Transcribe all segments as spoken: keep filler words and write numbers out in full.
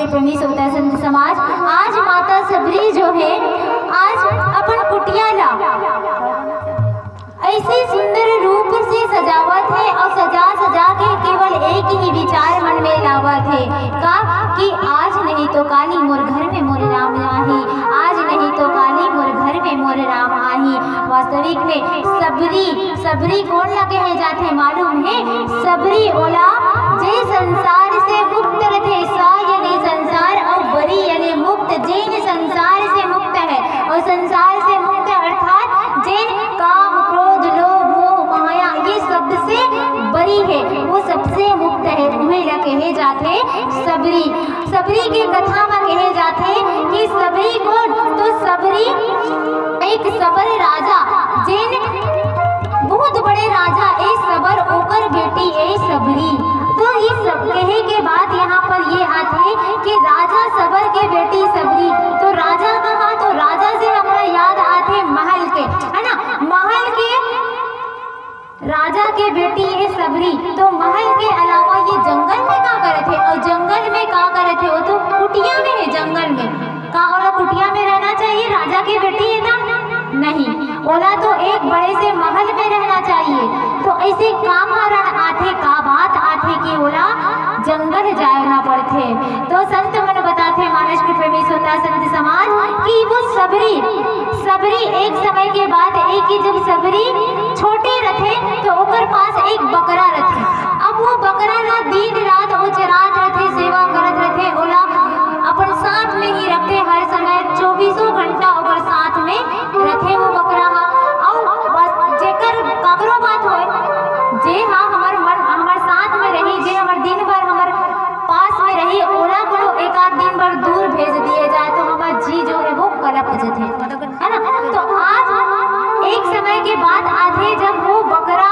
प्रेमी श्रोता संत समाज, आज माता सबरी जो है, आज अपन कुटिया ला ऐसे सुंदर रूप से सजावत है और सजा सजा के केवल एक ही विचार मन में लावत है का कि आज नहीं तो काली मोर घर में मोर राम आही, आज नहीं तो काली मोर घर में मोर राम आही। वास्तविक में सबरी, सबरी कोन ला कहे जाथे मालूम है? सबरी ओला जे संसार से मुक्त रथे, स यानी संसार और बरी यानी मुक्त, जेन संसार से मुक्त है और संसार से मुक्त अर्थात जेन काम, क्रोध, लोभ, मोह, माया ये सबसे बरी है, वो सबसे मुक्त है, उहे ला कहे जाथे सबरी। सबरी के कथा म कहे जाथे कि सबरी कोन, तो सबरी एक सबर राजा, जेन बहुत बड़े राजा ए सबर, ओकर बेटी ए सबरी। तो ये सब कहे के बाद यहाँ पर ये आथे कि राजा सबर के बेटी सबरी। तो राजा कहा, तो राजा से हमरा याद आथे महल के, है ना, महल के राजा के बेटी ये सबरी। तो महल के अलावा ये जंगल में का करत हे? और जंगल में का करत हे? वो तो कुटिया में है, जंगल में। का ओला कुटिया में रहना चाहिए? राजा के बेटी है ना, नहीं, ओला तो एक बड़े से महल में रहना चाहिए। तो ऐसे का कारण आथे, का बात आथे कि ओला जंगल जाना पड़थे? तो संत मन बताथे, मानस के प्रेमी श्रोता संत समाज, कि वो सबरी, सबरी एक समय के बात, एक ही जब सबरी छोटे रथे तो ओकर पास एक बकरा रथे। अब वो बकरा ला दिन रात वो चरात रथे, सेवा करत रथे, ओला अपन साथ में ही रखथे, हर समय चौबीसों घंटा ओकर साथ में रथे वो बकरा हा। अउ बस जेकर काकरो बात होय, जे हा हमर मन, हमर साथ में रही, जे हमर दिन भर हमर पास में रही, ओला कोनो एक आध दिन भर दूर भेज दिए जाए तो हमर जी जो है वो कलप जथे, है ना? तो आज एक समय के बात आथे जब वो बकरा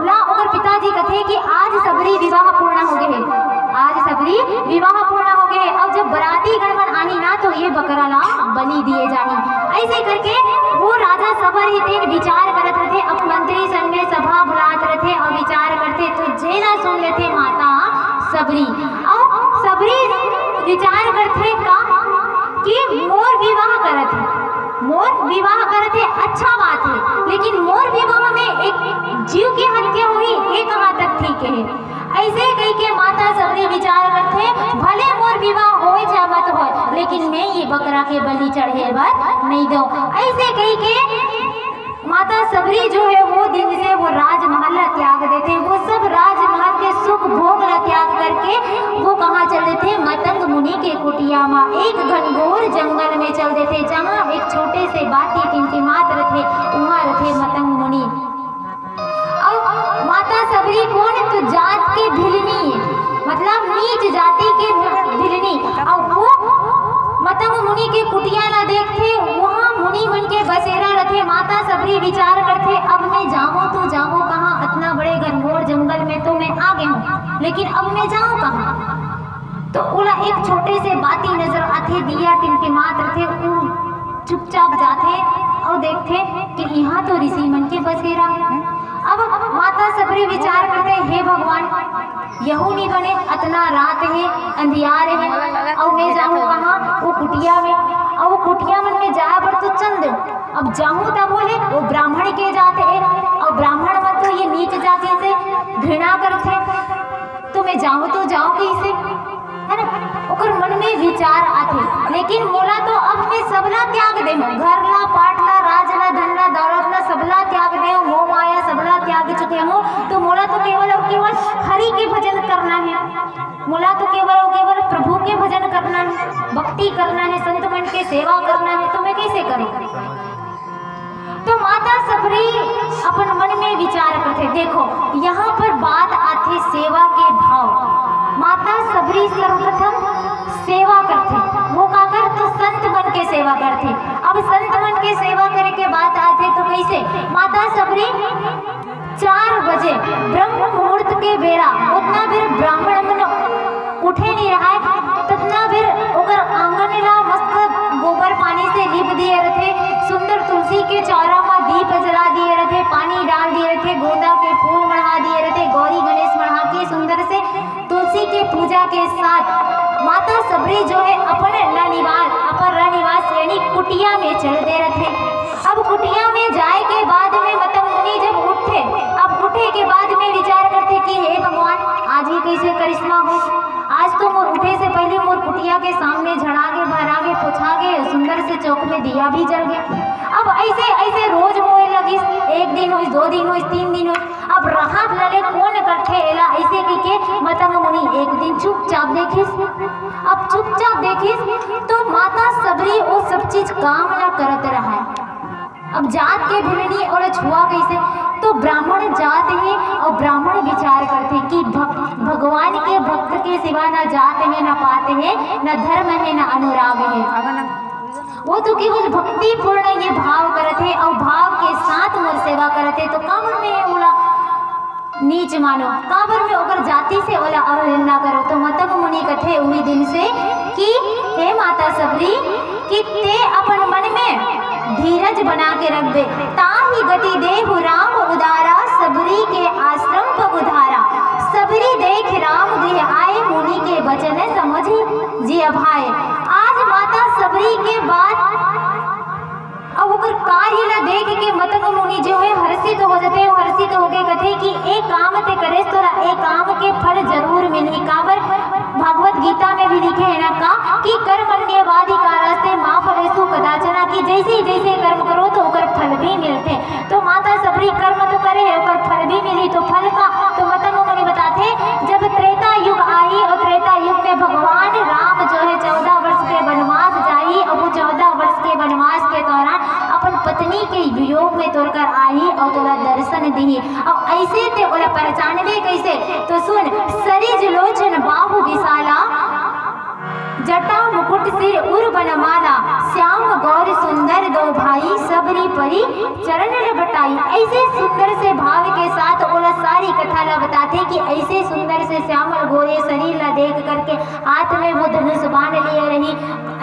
ला ओकर पिताजी कथे कि आज सबरी विवाह पूर्ण हो गए है, आज सबरी विवाह पूर्ण हो गए है। अब जब बराती गण मन आही ना तो ये बकरा ला बलि दिए जाही। ऐसे करके वो राजा सबर ही तेन विचार करत रथे, अपन मंत्री संग में सभा बुलात रथे और विचार करथे तो जेला सुन लेथे माता सबरी। और सबरी विचार करथे का कि मोर विवाह करत हे, मोर विवाह करत हे, अच्छा बात है, लेकिन मोर विवाह में एक जीव के हत्या हुई, ये कहाँ तक ठीक है? ऐसे कह के माता सबरी विचार करथे, भले मोर विवाह होय चाहे मत होय, लेकिन मैं ये बकरा के बलि चढ़े बर नहीं दो। ऐसे कह के माता सबरी जो है वो दिन से वो राजमहल ला त्याग देथे, वो सब राजमहल के सुख भोग ला त्याग करके वो कहाँ चल देथे? मतंग मुनि के कुटिया मा, एक घनघोर जंगल में चल देथे, जहाँ एक छोटे से बाती टिमटिमात रथे, उहाँ रथे मतंग मुनि। अउ माता सबरी कोन? तो जात के भिलनी, मतलब नीच जाति के भिलनी। अउ वो मतंग मुनि के कुटिया ला देखथे, वहाँ मुनि मन के बसेरा रथे। माता सबरी विचार करथे, अब मैं जाऊँ तो जाऊँ कहाँ? अतना बड़े घनघोर जंगल में तो मैं आ गई हूँ, लेकिन अब मैं जाऊँ कहाँ? तो ओला एक छोटे से बाती नजर आथे, दिया टिमटिमात रथे, उ चुपचाप जाथे अउ देखथे कि इहाँ तो ऋषि मन के बसेरा हे। अब माता सबरी विचार करथे, हे भगवान, यहू नहीं बने, अतना रात हे, अंधियार हे, अउ मैं जाऊँ कहाँ? वो कुटिया में, अउ वो कुटिया मन में जाए बर तो चल दे। अब जाऊँ तब बोले वो ब्राह्मण के जात हे, अउ ब्राह्मण मन तो ये नीच जाति से घृणा करथे, तो मैं जाऊँ तो जाऊँ कैसे? है ना? ओकर मन में विचार आथे, लेकिन मोला तो अब मैं सबला त्याग दे हूँ, घर ला, पाट ला, राज ला, धन ला, दौलत ला, सबला त्याग दे हूँ, मोह माया सबला त्याग चुके हूँ, तो मोला तो केवल और केवल हरि के भजन करना है, मोला तो केवल और केवल प्रभु के भजन करना है, भक्ति करना है, संत मन के सेवा करना है, तो मैं कैसे करूँ? तो माता सबरी अपन मन में विचार करथे। देखो, यहाँ पर बात आथे सेवा के भाव। माता सबरी सर्वप्रथम सेवा करथे। वो काकर? तो संत मन के सेवा करथे। अब संत मन के सेवा करे के बात आथे तो कैसे? माता सबरी चार बजे ब्रह्म मुहूर्त के बेरा, उतना बेर ब्राह्मण मन उठे नहीं रहाय, ततना बेर ओकर आंगन ला मस्त गोबर पानी से लीप दिए रथे, सुंदर तुलसी के चौरा मा दीप जला दिए रथे, पानी डाल दिए रथे, गोंदा के फूल मढ़ा दिए रथे, गौरी गणेश मढ़ा के सुंदर से तुलसी के पूजा के साथ माता जो है अपन रनिवास, अपन रनिवास यानी कुटिया में चल दे रथे। अब कुटिया में जाए के बाद में मतंग मुनि जब उठथे, अब उठे के बाद में विचार करथे कि हे भगवान, आज ही कैसे करिश्मा हो, आज तो मोर उठे से पहले मोर कुटिया के सामने झड़ा गे, भरा गे, पोछा गे, सुंदर से चौक में दिया भी जल गे। अब ऐसे ऐसे रोज होए लगिस, एक दिन होइस, दो दिन होइस, तीन दिन होइस। अब राहत लले कोन करथे एला, ऐसे कहिके मतंग मुनि एक दिन चुपचाप देखिस। अब चुपचाप देखिस तो माता सबरी वो सब चीज काम ला करत रहय। अब जात के भिलनी और छुआ कैसे, तो ब्राह्मण जात हे और ब्राह्मण विचार करथे कि भक-, भगवान के भक्त के सिवा ना जात हे, ना पात हे, ना धर्म हे, ना अनुराग हे। वो तो केवल भक्तिपूर्ण ये भाव करत हे और भाव के साथ मोर सेवा करत हे, तो काबर में ओला नीच मानो, काबर में ओकर जाति से ओला अवहेलना करो। तो मतंग मुनि कथे उही दिन से कि हे माता सबरी, कि ते अपन मन में धीरज बना के रखबे, ताहि गति देहु राम उदारा, सबरी के आश्रम पग उधारा। सबरी देख राम गृह आए, मुनि के बचन समझ जिय भाए। आज माता सबरी के बात अब ओकर कार्य ला देख के मतंग मुनि जो है हर्षित हो जाथे, वो हर्षित होके कथे कि ए काम ते करेस, तोला ए काम के फल जरूर मिलही। काबर भागवत गीता में भी लिखे है ना का कि कर्मण्येवाधिकारस्ते मा फलेषु कदाचन, कि जैसे ही जैसे कर्म करो तो ओकर फल भी मिलथे। तो माता सबरी कर्म तो करे है, ओकर फल भी मिली, तो फल का? तो मतंग मुनि बताथे, जब त्रेता युग आही और त्रेता युग में भगवान राम जो है चौदह वर्ष के वनवास जाही और वो चौदह वर्ष के वनवास के दौरान अपन पत्नी के वियोग में तोर कर आही और तोला दर्शन दिही। और ऐसे ते ओला पहचानबे कैसे? तो सुन, सरिज लोचन बाहु विशाला, जटा मुकुट सिर उर बनमाला, श्याम गौर सुंदर दो भाई, सबरी परी चरण लपटाई। ऐसे सुंदर से भाव के साथ ओला सारी कथा ला बताथे कि ऐसे सुंदर से श्यामल गोरे शरीर ला देख करके हाथ में वो धनुष बाण लिए रही,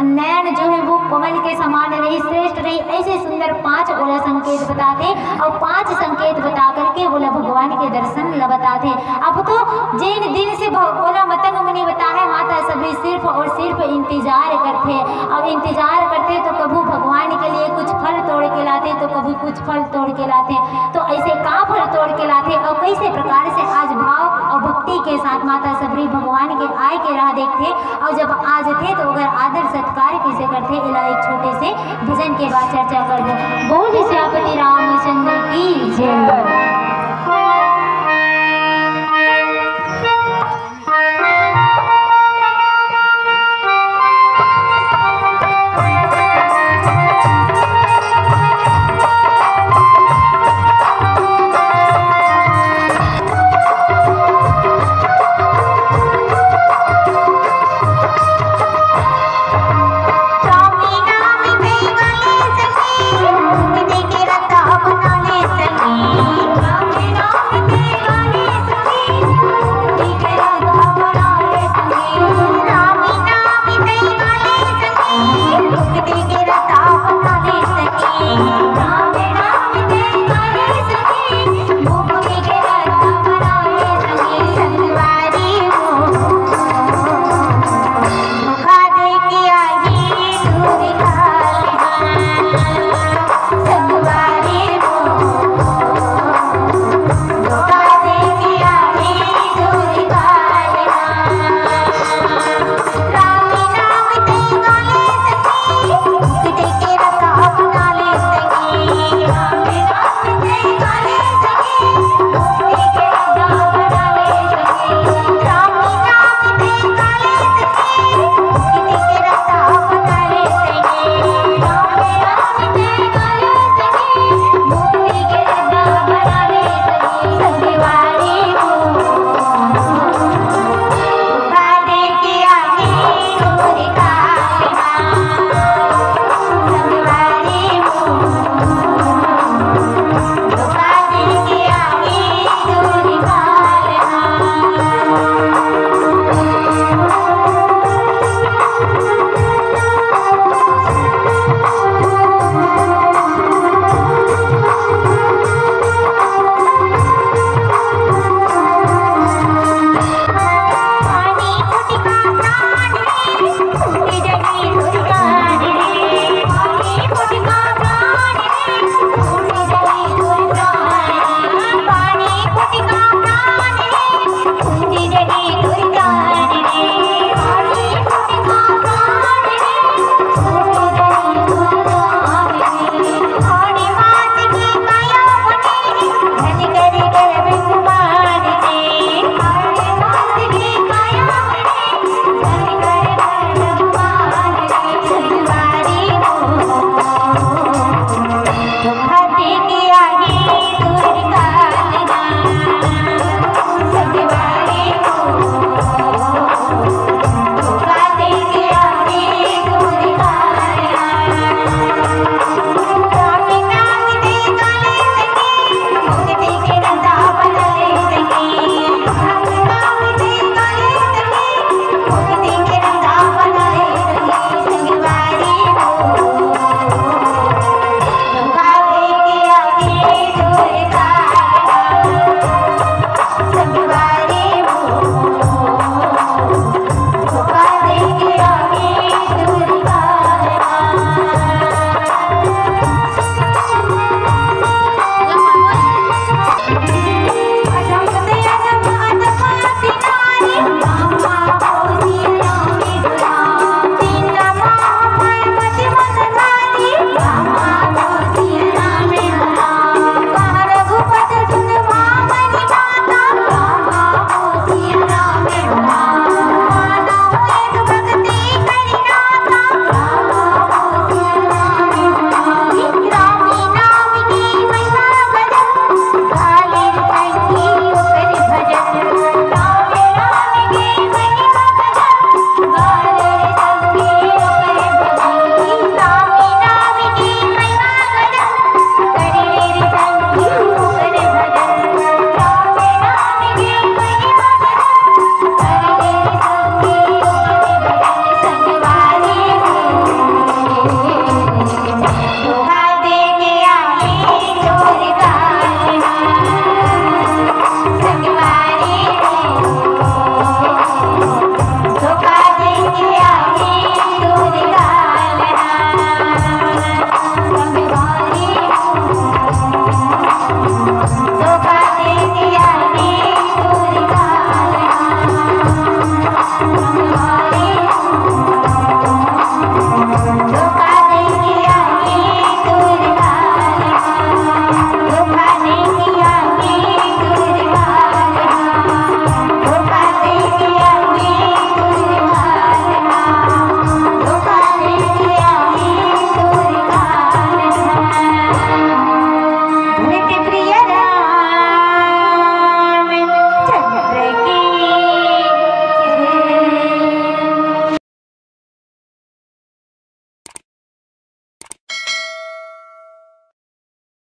नयन जो है वो कमल के समान रही, श्रेष्ठ रही। ऐसे सुंदर पांच ओला संकेत बताथे और पांच संकेत बता करके ओला भगवान के दर्शन ला बताथे। अब तो जेन दिन से भ-, ओला मतंग मुनि बताहे, माता सबरी सिर्फ और सिर्फ इंतजार करथे। अब इंतजार करथे तो कभू भगवान के लिए कुछ फल तोड़ के लाथे, तो कभी कुछ फल तोड़ के लाथे। तो ऐसे का फल तोड़ के लाथे और कैसे प्रकार से आज भाव और भक्ति के साथ माता सबरी भगवान के आए के राह देखथे और जब आ जथे तो ओकर आदर सत्कार कैसे करथे, एला एक छोटे से भजन के बाद चर्चा करबो। बोल सियापति रामचंद्र की जय।